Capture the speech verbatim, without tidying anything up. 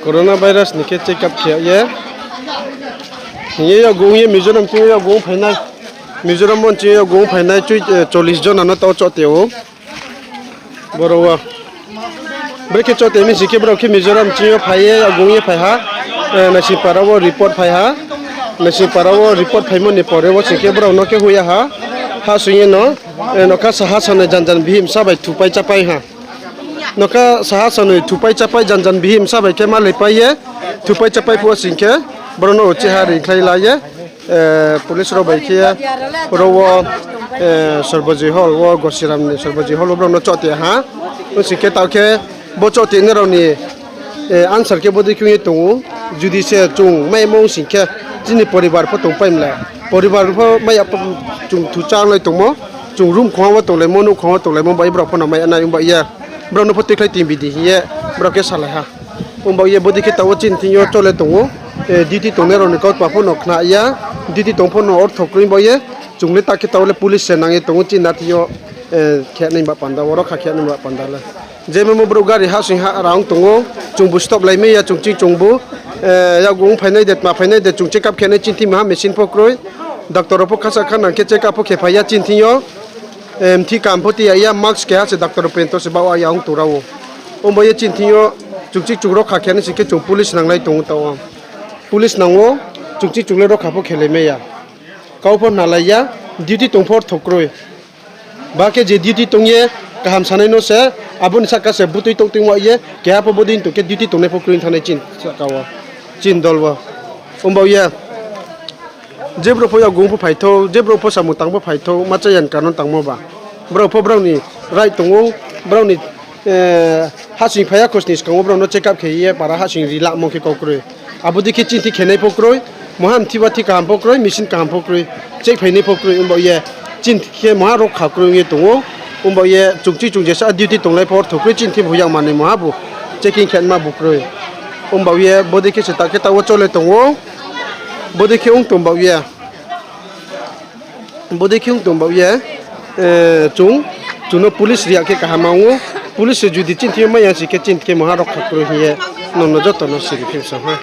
Corona virus ni khe check up khe ye. Hing ye yakgu ong ye Mizoram ching yo yakgu ong phainai. Mizoram bo ching yo yakgu ong phainai chui, eh, chollish jona no tao chote ou. Boro wo. Brekhe chote mi sing khe brao khe Mizoram ching yo phai ye yakgu ong ye phai ha. Eh, Naisingpara wo report phai ha. Naisingpara wo report phaimo ni pore wo sing khe brao no khe hoih ya ha. Hahsoing ye no, eh, nokha saha sanoi janjan bihih bsa bai thupai chápai ha. Nokha saha sanoi thupai chápai janjan bihih bsa bai khe malaipai ye, thupai chápai phuh wo sing khe, brao no uchih ha ringkhlai la ye, eh, police rao bai khe, ro wo, eh, Sarbajoy Hall wo, Gosiram ni Sarbajoy Hall wo brao no chote ha. Ong sing khe taoh khe bo chotenai rao ni, eh, answer khe bodei khe ong ye tong ou. Judi se chung maimo ong sing khe, chini poribar pho tongpai mle. Poribar pho mai ya, chung thuchang lai tongmo, chung room khongha wo tonglaimo, nouhkhong wo tonglaimo, bai brao pho no mai ya nai, ong bai ye. Brao no pho tuikhlai ting bidi hing ye, brao khe salai ha. Ong bai ye bodei khe taoh wo chini thing yo chole tong ou, eh, duty tongnai rao ni kautma pho no khna ya, duty tong pho no ortho kroi ong bai ye, chung le ta khe taoh le police se nang ye tong ou chini thing yo, eh, khe nai ba panda wo, rokha khe nai ba panda le. Je memo brouh gari hahsoing ha ra ong tong ou, chungbu stop lai mai ya, chung ching chungbu, eh, yakgu ong phainai de, tma phainai de, chung check up khe nai chini thing maha machine pho kroi, doctor rao pho khasa khanang khe check up pho khe phai ya chini thing yo, eh, mthi kaham pho ti ya ya, mask keha se doctor rao pento se baoh ya ong tong ra ou. Ong bai ye chini thing yo, chung ching chung rokha khe nai sing khe chung police nanglai tong ou taoh wo. Police nang ou, chung ching chung le rokha pho khe lai mai ya. Kau pho nalai ya, duty tong pho ortho kroi. Ba khe je duty tong ye kaham sanai no se, abo ni sahka se butui tong tong wa ye, keha pho bodei tong khe duty tongnai pho kroi thanngnai chini sahka wo, chini dol wo. Ong bai ye, je brouh pho yakgu ong pho phai thou, je brouh pho samung tang pho phai thou, ma cha ya ni karon tangmo ba. Brao pho brao ni right tong ou, brao ni, eh, hahsoing phai ya khosni skang wo brao no check up khe ye para hahsoing ri lamo khe kau kroi. Abo dei khe chini thing khe nai pho kroi, maha mthi wa thi kaham pho kroi, machine kaham pho kroi, check phainai pho kroi, ong bai ye chini thing khe maha rokha kroi ong ye tong ou, ong bai ye chung ching chung jesa duty tonglai pho ortho kroi chini thing pho yakmanoi maha bu checking khe ma bu kroi. Ong bai ye bodei khe se ta khe taoh wo chole tong ou, bodei khe ong tong bai ye. Bodei khe ong tong bai ye, eh, chung, chung no police ri ya khe kaham ong ou, police se judi chini thing yo mai ya sing khe chini thing khe maha rokha kroi hing ye, nrao no joto no siri khe sa ha.